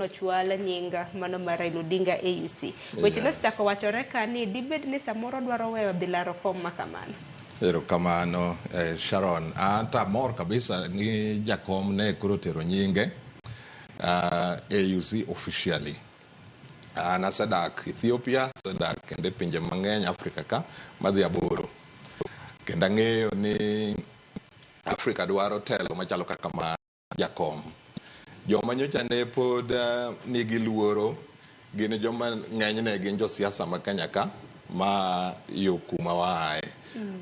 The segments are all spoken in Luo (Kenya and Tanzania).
nochwal nying mano mar Raila Odinga AUC. Weche nosechako wachore ka ni dibed ni samoro dwaro weyo dhi laro kom ma kamano. Erokamano Sharon. An to amor kabisa ni jakom ne koro otero nyinge AUC officially. An asedak Ethiopia, asedak kendo e pinje mang'eny Afrika ka madhi aboro. Kendo ang'eyo ni Afrika dwaro telo machalo kaka mar jakom. Joma nyocha ne pod nigi luoro gin joma ng'enyne gin josiasa ma Kenya ka ma yo kuma waaye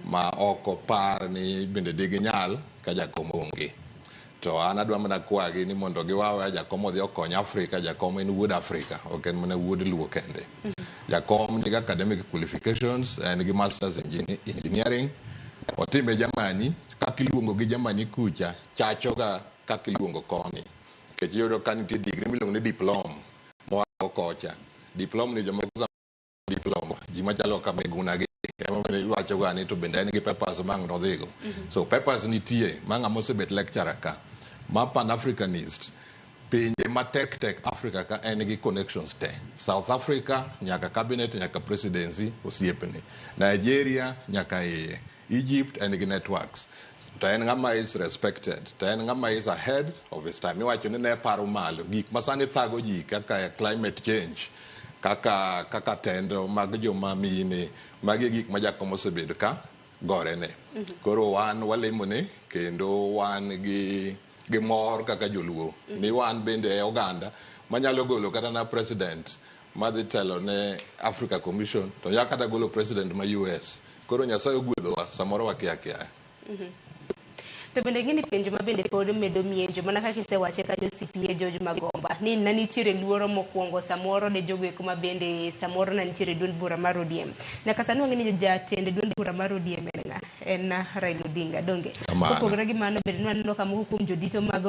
ma ok opar ni bende diginyal ka jakom onge. To an adwa mana kwagi ni mondo giwawe jakom odhi okony Afrika. Jakom en wuod Afrika, ok en mana wuod Luo kende. Jakom nigi academic qualifications, en gi masters engineering, otime Germany, kaka iluongo gi Germany kucha chachoga kaka iluongo koni. Nikech iyudo ka nitie degree miluongo ni diplom moa go kocha. Diplom ni jomoko diploma, ji machalo kaka Miguna gi ema iwacho ga ni to bende en gi papers ma ang' nodhigo. So papers nitie ma ng'ama osebet lecturer ka, ma Pan Africanist, pinje matek tek Africa ka en gi connections te. South Africa nyaka cabinet nyaka presidency osiepne. Nigeria nyaka iye. Egypt en gi networks. To en ng'ama is respected. To en ng'ama is ahead of his time. Iwacho ni ne paro malo. Gik masani thago ji kaka climate change, kaka tendo mag joma mine, magi e gik ma jakom osebedo ka gorene. Koro wan walemone kendo wan gi mor kaka joluo ni wan bende e oganda manyalo golo kata na president madhi telo ne Africa Commission to nyalo kata golo president ma US. Koro Nyasaye ogwedhowa, samoro wakia kia. To bende ing'e ni penjo ma bende pod medo mienjo mana kaka isewache kanyo CPA George Magomba ni ne nitiere luoro mokwongo samoro ne jogo eko ma bende samoro ne nitiere duond bura mar ODM. Nyaka sani wang'e ni jatend duond bura mar ODM en ng'a? En Raila Odinga, donge? Kamano. Kopogore gi mano bende nwaneno ka moko kuom jodito mag